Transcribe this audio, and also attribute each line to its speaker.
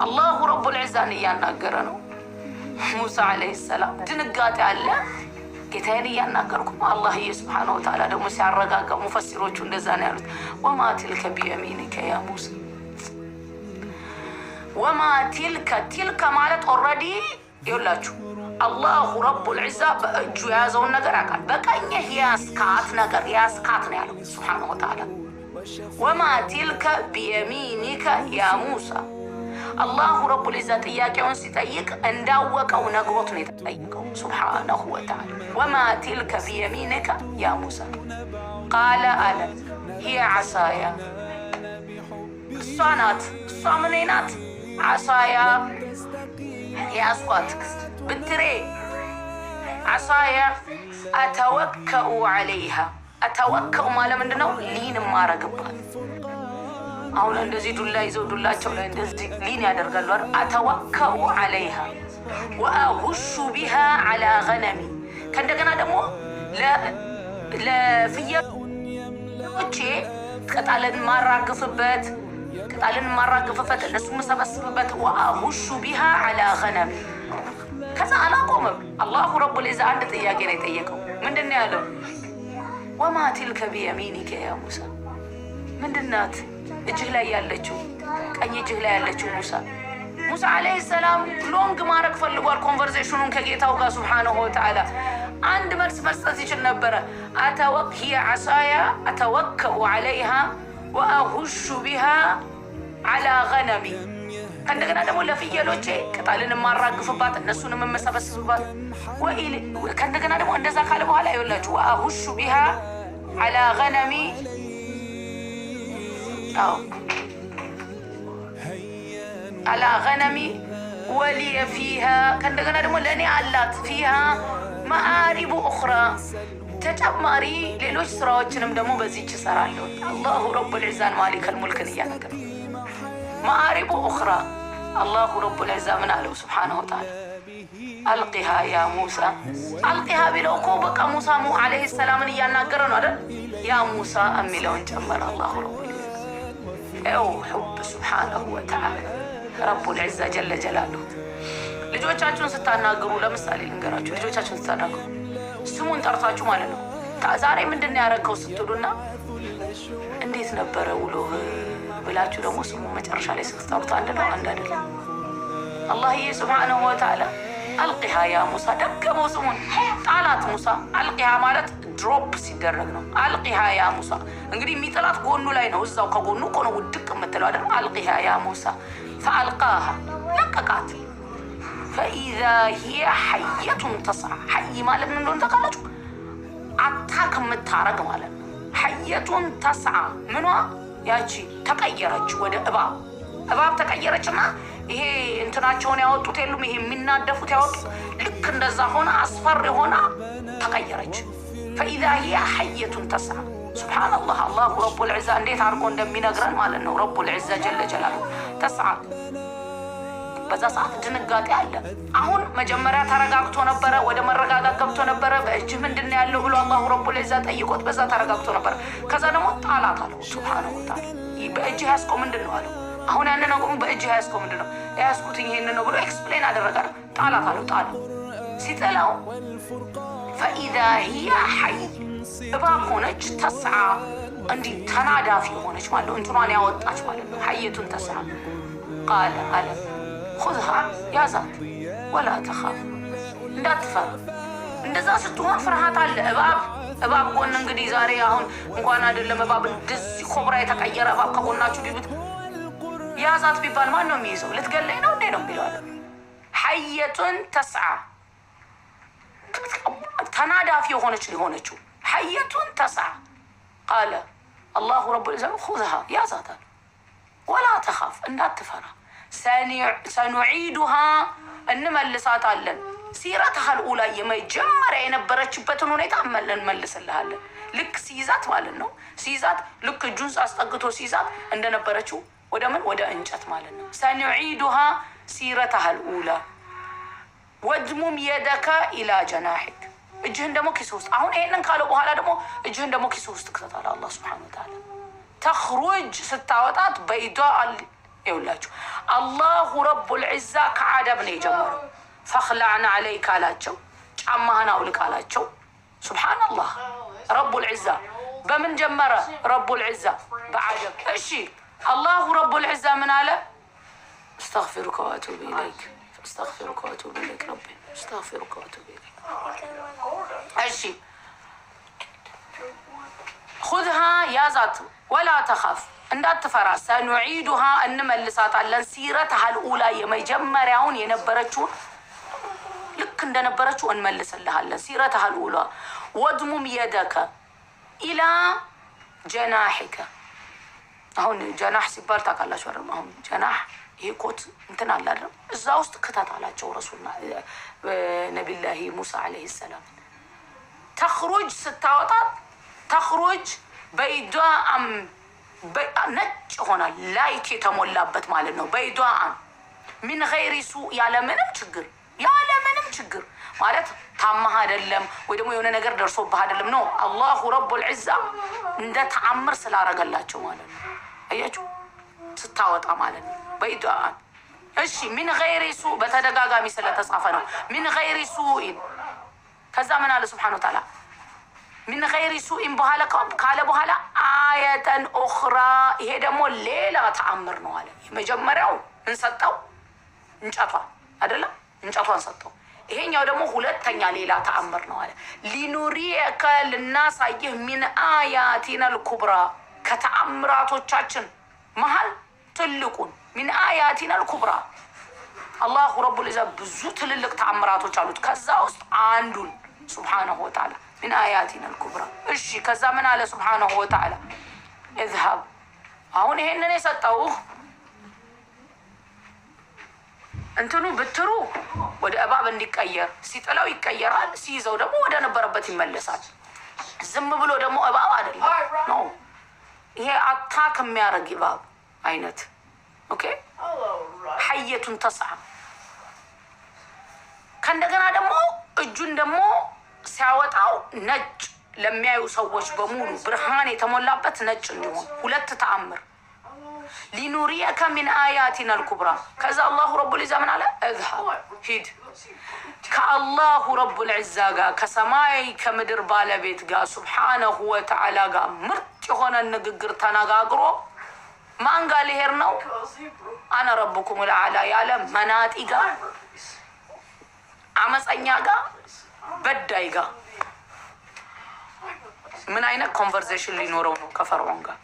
Speaker 1: الله رب العزة ን እያናገረ ነው ሙሳ عليه السلام። ድንጋጤ አለ። ጌታዬን እያናገርኩ ነው። አላህዬ سبحانه وتعالى ደግሞ ሲያረጋጋ ሙፈሲሮቹ እንደዛ ነው ያሉት። وما تلك بيمينك يا موسى። وما تلك፣ تلك ማለት already ይኸውላችሁ الله رب العزة በእጁ የያዘውን ነገር ያውቃል። በቀኝህ ያስካት ነገር ያስካት ነው ያለው سبحانه وتعالى። وما تلك بيمينك يا موسى። الله رب العزة ጥያቄውን ሲጠይቅ እንዳወቀው ነግሮት ነው የተጠየቀው سبحانه وتعالى። وما تلك بيمينك يا موسى قال አለ هي عصاي እሷ ናት። እሷ ምኔ ናት? عصاي ያስኳት ብትሬ عصاي أتوكأ عليها። أتوكأ ማለት ምንድን ነው? Lean ማረግባት። አሁን እንደዚህ ዱላ ይዘው ዱላቸው ላይ እንደዚህ lean ያደርጋሉ አይደል? أتوكأ عليها وأهش بها على غنمي። ከእንደገና ደግሞ ለፍየሎቼ ቅጠልን ማራግፍበት እነሱ የምሰበስብበት وأهش بها على غنمي። ከዛ አላቆምም። الله رب العزة አንድ ጥያቄ ነው የጠየቀው። ምንድን ነው ያለው? وما تلك بيمينك يا موسى። ምንድናት እጅህ ላይ ያለችው፣ ቀኝ እጅህ ላይ ያለችው ሙሳ? ሙሳ عليه السلام long ማድረግ ፈልጓል conversation ኑን ከጌታው ጋር سبحانه وتعالى። አንድ መልስ መስጠት ይችል ነበረ። هي عصاي أتوكأ عليها وأهش بها على غنمي። ከእንደገና ደግሞ ለፍየሎቼ ቅጠልን የማራግፍባት፣ እነሱን የምመሰበስብባት። ከእንደገና ደግሞ እንደዛ ካለ በኋላ ይኸውላችሁ وأهش بها على غنمي፣ አዎ፣ على غنمي ولي فيها። ከእንደገና ደግሞ ለእኔ አላት فيها مآرب أخرى፣ ተጨማሪ ሌሎች ስራዎችንም ደግሞ በዚች እሰራለሁ። الله رب العزة ን مالك الملك ን እያነገር مآرب أخرى። الله رب العزة ምን አለው سبحانه وتعالى? ألقها يا موسى። ألقها ቢለው እኮ በቃ ሙሳ عليه السلام ን እያናገረ ነው አይደል? يا موسى የሚለውን ጨመረ الله رب العزة። ው حب سبحانه وتعالى رب العزة جل جلاله። ልጆቻችሁን ስታናግሩ፣ ለምሳሌ ልንገራችሁ፣ ልጆቻችሁን ስታናግሩ ስሙን ጠርታችሁ ማለት ነው። ዛሬ ምንድን ነው ያደረገው ስትሉና እንዴት ነበረ ውሎህ ብላችሁ ደግሞ ስሙን መጨረሻ ላይ ስትጠሩት አንድ ነው? አንድ አይደለም። አላህዬ سبحانه وتعالى ألقها يا موسى ደገመው ስሙን፣ ጣላት ሙሳ። ألقها ማለት drop ሲደረግ ነው። ألقها يا موسى እንግዲህ የሚጥላት ጎኑ ላይ ነው። እዛው ከጎኑ እኮ ነው ውድቅ የምትለው አይደል? ألقها يا موسى فألقاها ለቀቃት። فإذا هي حية تسعى። حي ማለት ምን እንደሆነ ታውቃላችሁ? Attack የምታረግ ማለት ነው። حية تسعى ምኗ ያቺ ተቀየረች ወደ እባብ። እባብ ተቀየረችና ይሄ እንትናቸውን ያወጡት የሉም፣ ይሄ የሚናደፉት ያወጡት፣ ልክ እንደዛ ሆነ፣ አስፈሪ ሆና ተቀየረች። فإذا هي حية تسعى። سبحان الله፣ الله رب العزة እንዴት አድርጎ እንደሚነግረን ማለት ነው። رب العزة جل جلاله تسعى። በዛ ሰዓት ድንጋጤ አለ። አሁን መጀመሪያ ተረጋግቶ ነበረ፣ ወደ መረጋጋት ገብቶ ነበረ። በእጅህ ምንድን ነው ያለው ብሎ الله رب العزة ጠይቆት በዛ ተረጋግቶ ነበረ። ከዛ ደግሞ ጣላት አለው سبحانه وتعالى። በእጅህ ያዝከው ምንድን ነው አለው። አሁን ያንን አቁሙ። በእጅህ ያዝከው ምንድን ነው? የያዝኩት ይሄን ነው ብሎ explain አደረገ። ጣላት አለው። ጣለው። ሲጥለው فإذا هي حي እባብ ሆነች። تسعى እንዲህ ተናዳፊ ሆነች ማለት ነው። እንትኗን ያወጣች ማለት ነው። حية تسعى። قال አለ خذها ያዛት፣ ولا تخف እንዳትፈራ። እንደዛ ስትሆን ፍርሃት አለ። እባብ እባብ ጎን እንግዲህ ዛሬ አሁን እንኳን አይደለም እባብ እንደዚህ ኮብራ የተቀየረ እባብ ከጎናችሁ ቢሉት ያዛት ቢባል ማን ነው የሚይዘው? ልትገለኝ ነው እንዴ ነው የሚለው አለ። حية تسعى ተናዳፊ የሆነች ሊሆነችው حية تسعى። قال الله رب العزة خذها ያዛታል፣ ولا تخف እንዳትፈራ፣ سنعيدها እንመልሳታለን፣ سيرتها الأولى የመጀመሪያ የነበረችበትን ሁኔታ እንመልስልሃለን። ልክ ሲይዛት ማለት ነው። ሲይዛት ልክ እጁን አስጠግቶ ሲይዛት እንደነበረችው ወደ ምን፣ ወደ እንጨት ማለት ነው። سنعيدها سيرتها الأولى واضمم يدك إلى جناحك እጅህን ደግሞ ኪስ ውስጥ፣ አሁን ይሄንን ካለው በኋላ ደግሞ እጅህን ደግሞ ኪስ ውስጥ ክተታል አላህ سبحانه وتعالى። تخرج ስታወጣት بيضاء ይውላችሁ الله رب العزة ከአደብ ነው የጀመረው። فاخلع نعليك አላቸው፣ ጫማህን አውልቅ አላቸው። سبحان الله رب العزة በምን ጀመረ? رب العزة በአደብ። እሺ الله رب العزة ምን አለ? أستغفرك وأتوب إليك أستغفرك وأتوب إليك ربي أستغفرك وأتوب إليك። እሺ خذها ያዛት፣ ولا تخف እንዳትፈራ፣ سنعيدها እንመልሳታለን፣ سيرتها الأولى የመጀመሪያውን የነበረችውን ልክ እንደነበረችው እንመልስልሃለን። سيرتها الأولى واضمم يدك إلى جناحك። አሁን جناح ሲባል ታውቃላችሁ አይደል? አሁን جناح ይሄ ኮት እንትን አለ አይደል? እዛ ውስጥ ክተት አላቸው ረሱልና ነቢላሂ ሙሳ عليه السلام። تخرج ስታወጣት تخرج بيضاء ነጭ ይሆናል፣ light የተሞላበት ማለት ነው። بيضاء من غير سوء ያለምንም ችግር፣ ያለምንም ችግር ማለት ታማህ አይደለም ወይ ደግሞ የሆነ ነገር ደርሶብህ አይደለም። ነው الله رب العزة እንደ ተአምር ስላረገላቸው ማለት ነው። አያችሁ ስታወጣ ማለት ነው። بيضاء እሺ፣ من غير سوء በተደጋጋሚ ስለተጻፈ ነው። من غير سوء። ከዛ ምን አለ سبحانه وتعالى? من غير سوء በኋላ ካለ በኋላ آية أخرى፣ ይሄ ደግሞ ሌላ ተአምር ነው አለ። የመጀመሪያው እንሰጠው እንጨቷን አይደለም፣ እንጨቷን ሰጠው። ይሄኛው ደግሞ ሁለተኛ ሌላ ተአምር ነው አለ። لنريك ልናሳይህ من آياتنا الكبرى ከተአምራቶቻችን መሀል ትልቁን من آياتنا الكبرى። الله رب العزة ብዙ ትልልቅ ተአምራቶች አሉት። ከዛ ውስጥ አንዱን سبحانه وتعالى من آياتنا الكبرى። እሺ ከዛ ምን አለ سبحانه وتعالى? اذهب አሁን ይሄንን የሰጠውህ እንትኑ ብትሩ ወደ እባብ እንዲቀየር ሲጥለው ይቀየራል፣ ሲይዘው ደግሞ ወደ ነበረበት ይመለሳል። ዝም ብሎ ደግሞ እባብ አይደለም ነው ይሄ፣ attack የሚያደርግ እባብ አይነት okay፣ حية تسعى። ከእንደገና ደግሞ እጁን ደግሞ ሲያወጣው ነጭ ለሚያዩ ሰዎች በሙሉ ብርሃን የተሞላበት ነጭ እንዲሆን ሁለት ተአምር لنريك من آياتنا الكبرى። ከዛ الله رب العزة ምን አለ? اذهب ሂድ ከ الله رب العزة ጋር ከሰማይ ከምድር ባለቤት ጋር سبحانه وتعالى ጋር ምርጥ የሆነ ንግግር ተነጋግሮ ማን ጋር ሊሄድ ነው? أنا ربكم الأعلى ያለ መናጢ ጋር፣ አመፀኛ ጋር፣ በዳይ ጋር ምን አይነት conversation ሊኖረው ነው ከፈርዖን ጋር?